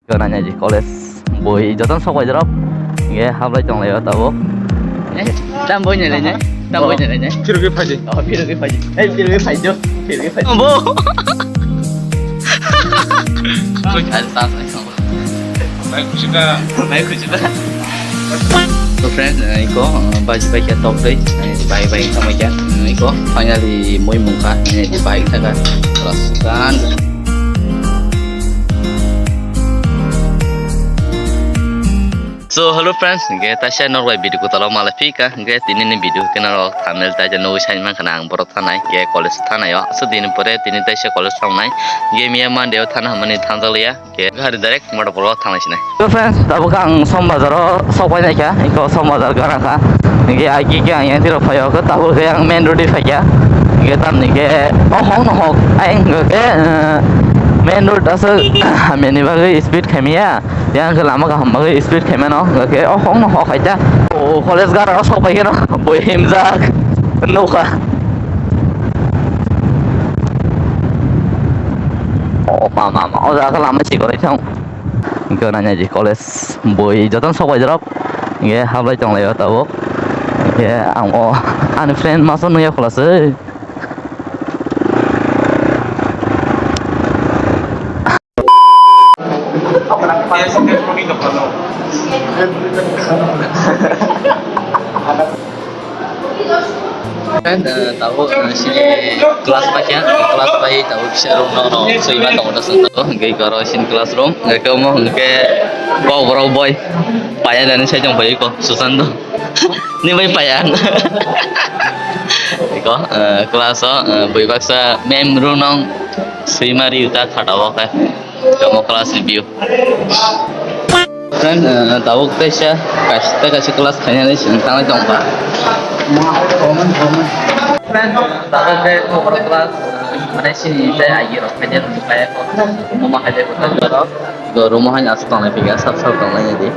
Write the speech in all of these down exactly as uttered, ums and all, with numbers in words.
Gana nyaji college boi joton sok bai jorok. Nge hablai tong lai o tabuk. Eh, tam boi nyalai ne? Tam boi nyalai ne? Phirogwi phaidi. Oh, phirogwi phaidi. Eh, phirogwi phaidi. Phirogwi phaidi. Bo. Bai kuchika. Bai kuchika. So friends, eh, iko, eh, baji bai khe tok tei, eh, bai bai tamo khe, eh, iko, finally moi mungkha, eh, bai thaka, terus kan. So hello friends, hingke taisa norok bai video kotolo malai phika, hingke tini ni video kena rok thumbnail taisa nugui sai mankha na ang borok thanai, hingke college thanai o, so tini pore tini taisa college thangnai, hingke miya Monday o thana hamani thangjak liya. Ke gari direct motor polo thanglai sinai. So friends, tabuk ang Som Bazar o sok pai naikha, iko Som Bazar gana kha. Nike aiki ke ang yang tiro phaio, ke tabuk ke ang main road i phaikha. Nike tamni ke oh hong no hok, ayang ke, eh, main road aswk hamya ni bagwi speed khaimaya, yang ke lama kaham bagwi speed khaimano, ke oh hong no hok khaita. O college gana o sok pai khe no, boi himjak nukha. O ma, ma, ma, o jaga lama chikon thang. Hingke nanya ji college boi jotono sok bai jorok. Hingke hablai tong lai o tabuk. Hingke ang o ani friend masa nungya khula se. Friend, eh, tabuk, eh, sini class paikha, class pai tabuk kisa room no, no, soima tongo ta sung tabuk, hingke iko oro sini classroom, hingke omo hingke kok borok boi paya nani sai tong pai iko Susanto, ni bai paya. Iko, eh, class o, eh, boi baksa mem room nong soima ri uta khata o khe, omo class ni view. Friend, eh, tabuk teisa kaisa, tei kaisa class khainani sini tangwi tongkha. Friend, tabuk khe khobor class, eh, mane sini tei agi rok khainani kaya ko. Mama khainani ko tei ko. Go room hai aswk tongnai phiya, sab sab tongnai di.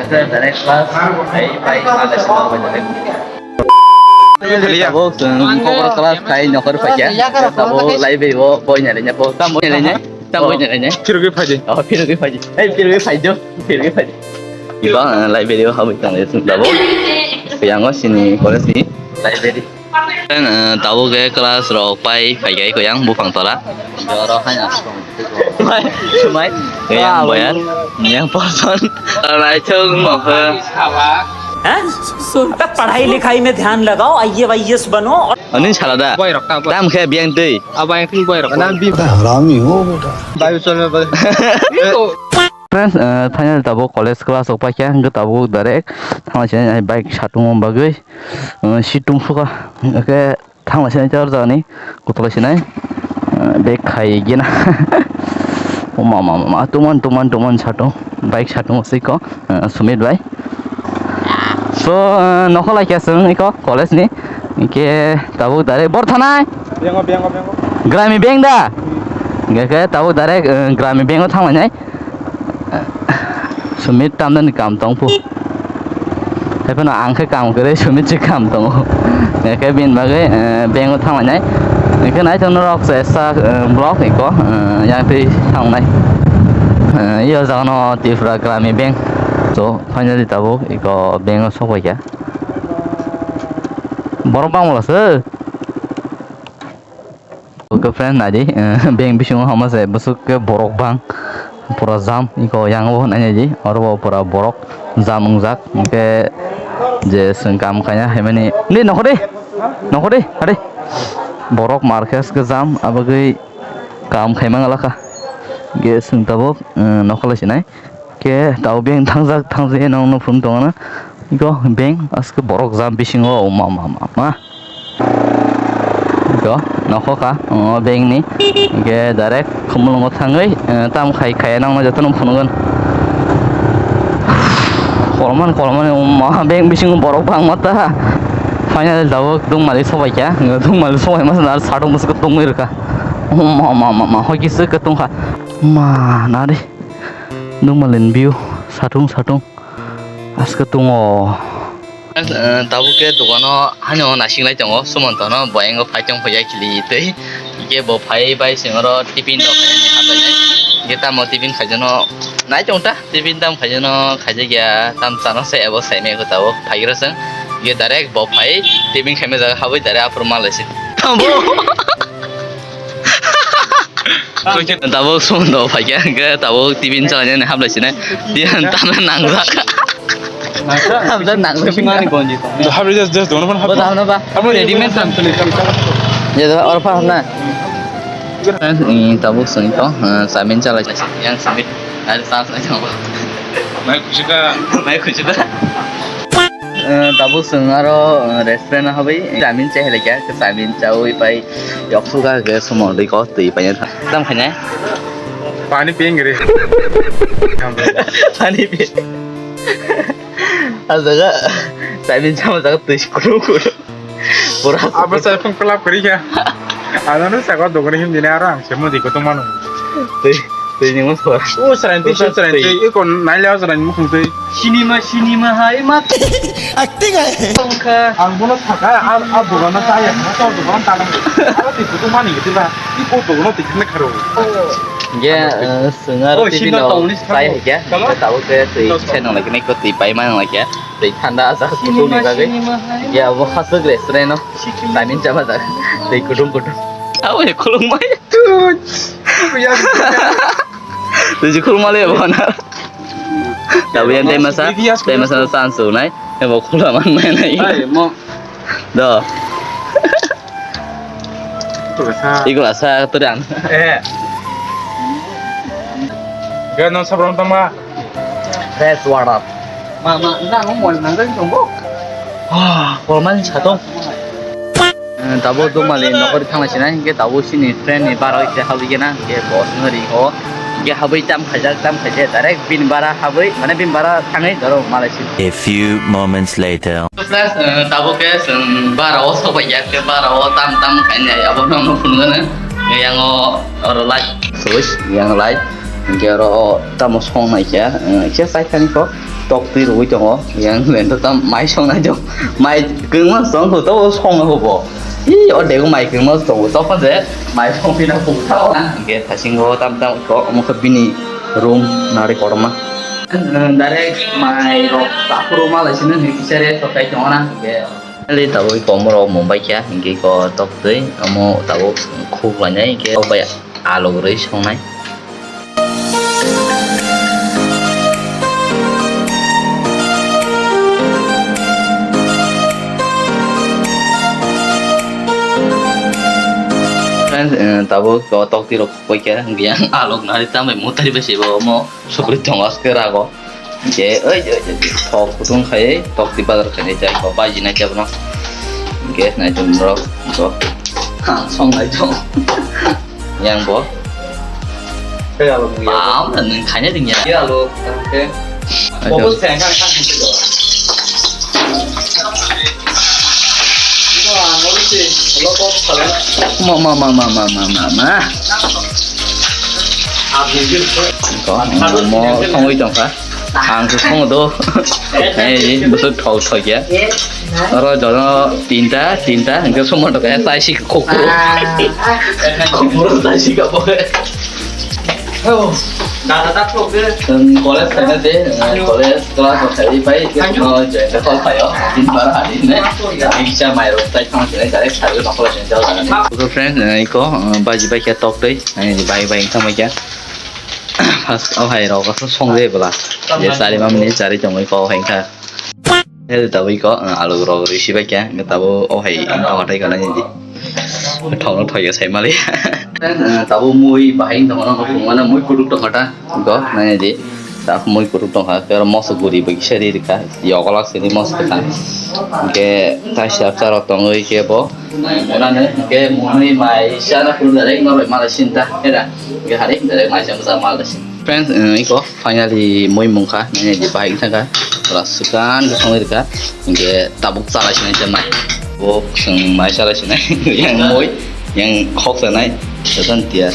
Direct class, ai pai kha le sini bai direct. Tabuk chwng khobor class khai nokar phaikha. Tabuk library o boi nai le nya bo. Tam boi nai le nya. Tam boi nai le nya. Phirogwi phaidi. Oh, phirogwi phaidi. Ei, phirogwi phaidi. Phirogwi phaidi. Iba, eh, library o habwi tong le chwng tabuk. Yang o sini college ni library. Then, eh, tabuk ke class rok pai phaikha iko yang buphang tola. Oro hai na. Mai, mai. Yang boyan, yang person. Alai chwng mo khe. Hah? Sorry. पढ़ाई लिखाई में ध्यान लगाओ, आईएएस बनो। Ani sala da. Boy rok ta, boy. Tam khe biyang twi. Abo yang twi boy rok. Nam bi. Harami ho beta. Bai chol me bole. Friends, eh, final tabuk college class rok paikha, hingke tabuk direct thanglaisini bike satung bagwi, eh, situng suka, hingke thanglaisini charjani kotolaisinai, eh, bag khai gina. O mama, mama, tuman, tuman, tuman satung, bike satung siko, eh, Sumit bai. So, eh, nokho laikha chwng iko college ni, hingke tabuk direct bor thanai. Bengo, bengo, bengo. Grami beng da? Hingke tabuk direct, eh, Grami beng o thanglainai. Sumit tamdani kam tong phu. Haiphano ang khe kam kwrwi, Sumit se kam tongo. Hingke bini bagwi, eh, bank o thanglainai. Hingke naithok norok se sak, eh, block iko, eh, yang twi thangnai. Eh, iyo jagano Tripura Grami Bank. So, finally tabuk iko bank o sok paikha. Borok bangmala se. Oke friend, naidi, eh, bank bisingo hama se bwswk khe borok bang, pura jam, iko yang bo naidi, oro bo pura borok jam wngjak, hingke je chwng kam khaina haimani, ni nokho de, nokho de, hade, borok mar khe aske jam, abagwi kam khaima ngalakha, ge chwng tabuk, eh, nokho lai sinai. Khe tabuk bank thangjak, thangjak nong no phunuk tongo na. Iko bank aske borok jam bisingo ma, ma, ma, ma. Iko nokho kha, o, bank ni. Hingke direct Khumulwngo thangwi, eh, tam khai, khai nong no joto no phunugo. Kolomani, kolomani, o ma, bank bisingo borok bangma ta. Finally tabuk Dungmali sobaikha. Dungmali sobaima swngo, ar satung bwswk tongwi rwkha. O ma, ma, ma, ma, hoi kisa khe tongkha. Ma, nari. Nukmalen view satung satung aske tongo. Eh, tabuk khe dogano haino naising lai tongo, Sumonto no bo engo phai tong phai ya khili tei, hingke bo phai bai sing oro tiffin rok khainani habai nai. Ye tamo tibin khaijano nai tong ta, tibin tam khaijano khaijak ya, tam chano se abo sai me ko tabo phai gra sang. Ye direct bo phai tibin khai me jaga habwi direct aphuru malai si. Tabo. Tabo song do phai kya, ke tabo tibin chana ne hablai si ne. Dia tam nangjak. Hamda nang le. Mani konji to. Habri just, just dono phan. Bo dam na ba. Abo ready made sam. Je da or pha na. Friends, ni tabuk sung to, eh, samin chala yang sami. Ar sa sa jang. Mai khushi da. Mai khushi da. Eh, tabuk sung aro, eh, restaurant habai samin chai le kya, samin chawi pai yok suga ke sumo dei ko twi pai tam khanya. Pani ping re. Pani ping. Ah, jaga, samin chama jaga twi kuru kuru. Pura. Abo sai phung kelap kori kha. Ano no saka dogri him dine aro ang semo di koto mano. Twi, twi ni mo sora. O sranti, sranti. Iko naile sranti mo khung twi. Cinema, cinema hai mat. Acting hai. Tongkha. Ang bono thaka, a, a dogano chaya, to dogan ta. Aro twi koto mani gitu ba. Iko dogano twi khne kharo. Ge, eh, Swngar. Oh, tibino sino tongni sai sakao. Hai kya? Tamo? Tabo ke twi. Nos. Sai nang lagi nek ko twi pai man lagi ya. Twi thanda asa kutung ni bagwi. Cinema, cinema hai. Ya, bo khasuk restaurant no. Sikili. Samin chama da. Twi kutung kutung. Abo he khulung mai. Tut. Ya. Twi khulung male bo na. Tabo yan dai masa, dai masa san su nai. Abo khula man mai nai. Ai, mo. Do. Iko asa. Iko asa tu dan. Eh. Ga non sabram tama. Fresh water. Ma, ma, na, mo, mo, nang, nang, tongbo. Ah, formal chatong. Eh, tabo do mali nokori thangla sinai, hingke tabo sini train ni bara ite habi gena, hingke bus no ri ho. Hingke habui tam khaijak, tam khaijak, direct bin bara habui, mane bin bara thangwi doro malai si. A few moments later. Friends, eh, tabuk ke chwng bara o sok bai ya, ke bara o tam tam kainai, abo no no phunukgana. Yang o oro light switch, yang light. Hingke oro o tamo song nai khe, eh, khe sai thani kho tok twi rwui tongo. Yang lento tam mai song nai jok, mai kwrwngma song kho to song kho bo. Ih, o dego mai kwrwngma song kho, tokho je mai song pina kho tha o. Hingke thasingo tam tam kho omo khe bini room nari kotorma. Direct mai rok takhuru malai sino ni kisare tokai tongona hingke. Ali tabui komoro mumbai kya hingke ko tok twi omo tabuk khuk lainai hingke tok bai alok rwi songnai. Friends, eh, tabuk ko tok twi rok khuk bai kya hingke alok nari tambai mutari bai se bo omo. Sukri tongo aske rago. Hingke, oi, oi, oi, oi, tok kutung khai, tok di bazar khai, jai ko, baji nai kebo no. Hingke, nai tum rok, ko. Ha, song nai tum. Yang bo. Kaya lo, ya. Pam, dan nung khai nai ding ya. Ya lo, oke. Ayo. Fokus saya kan, kan, kan, kan. Ma, ma, ma. Ko, mo songwi tongkha. Ang se songo do. Ei, busu thok thok ya. Oro jono tinta, tinta, hingke somo to kaya sai si kokro. Kokro sai si ka bo. Dada ta thok de. College kana de, college class o sai pai, no, je ta call payo. Tin bar ani ne. Iksa mai ro tai thang se, direct sai ro college jao. So friend, eh, iko, eh, baji bai kya tok dei. Ani di bai bai thang bai kya. Pas o hai rok asok song de bela. Je sari mam ni sari tong iko hai kha. Hel ta iko, eh, alu rok risi bai kya. Nge tabo o hai tong tai kana ni di. Thong no thoi sai mali. Eh, tabo mui bahai tong no ko mana mui kuduk tong kata. Go na ni di. Ta mui kuduk tong kha. Kero moso guri bai sari rika. Yokolak sini moso kha. Ke ta siap sarok tong oi ke bo. Mona ne, ke moni mai sana pun direct no mala sinta, era. Ke hari direct mai sama sama mala sin. Friends, eh, iko finally moi mungkha, ne di bai thangkha. Ora sukan ke songwi rika. Ke tabuk chala sinai te mai. Bo sung mai chala sinai. Yang moi, yang khok sanai. Setan tia.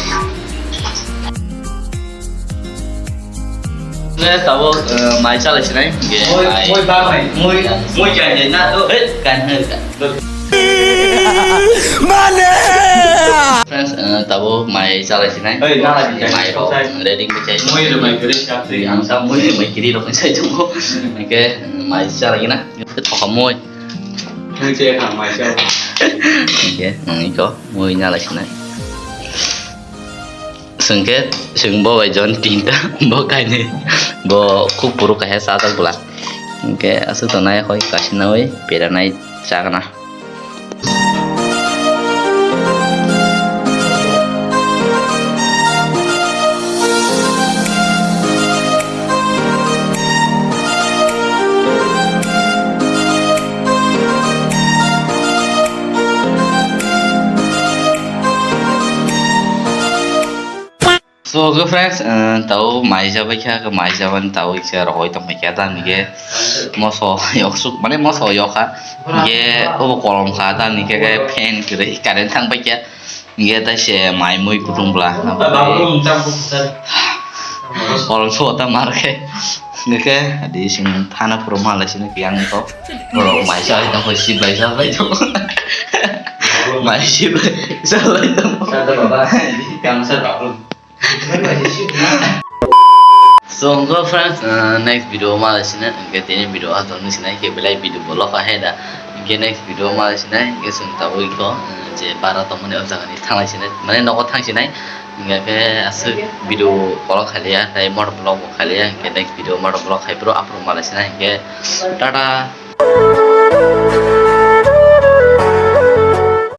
Ne tabuk, eh, mai chala sinai. Ke moi, mai. Moi ba mai. Moi, moi jai jai na to. Eh, kan hai kan. Friends, eh, tabuk mai chalai sinai. Oi, na lai sinai. Mai rok ready khe chai. Moi rok mai kiri chai. Ang sa moi rok mai kiri rok chai chungo. Oke, mai chalai na. Thoka moi. Moi chai kha mai chai. Oke, ang iko moi na lai sinai. Sengke seng bo bai jon tinta bo kainwi bo khuk puru kaisa sajak bwla. Hingke aswk tongnai hoi kasinawi peranai chagana. So, okay, friends, eh, tau mai jabai kha, mai jabani tau ikhe rohoi tong kha, tamni khe moso yok suk, mane moso yok kha, hingke obo kolom kha, tamni khe, khe fan kwrwi, current thang bai kha, hingke tai se mai mui kutung bwla. Kolom so ta mar khe, hingke adi sing thana phuru malai sini kiyang kho, borok mai jabai tong kha, si bai jabai tong kha, mai si bai jabai tong kha. So, hwnkhe friends, uh, next video ma lai sinai, hwnkhe tini video ah tongni sinai, hwnkhe belai video bo lokha hai da, hwnkhe next video ma lai sinai, hwnkhe chwng tabuk ikho, uh, je bara tongmani o jaga ni thanglai sinai, mane nogo thang sinai, hwnkhe aswk video kolok khaliya, tei motor vlog bo khaliya, hwnkhe next video motor vlog hai phuru aphuru ma lai sinai, hwnkhe tata.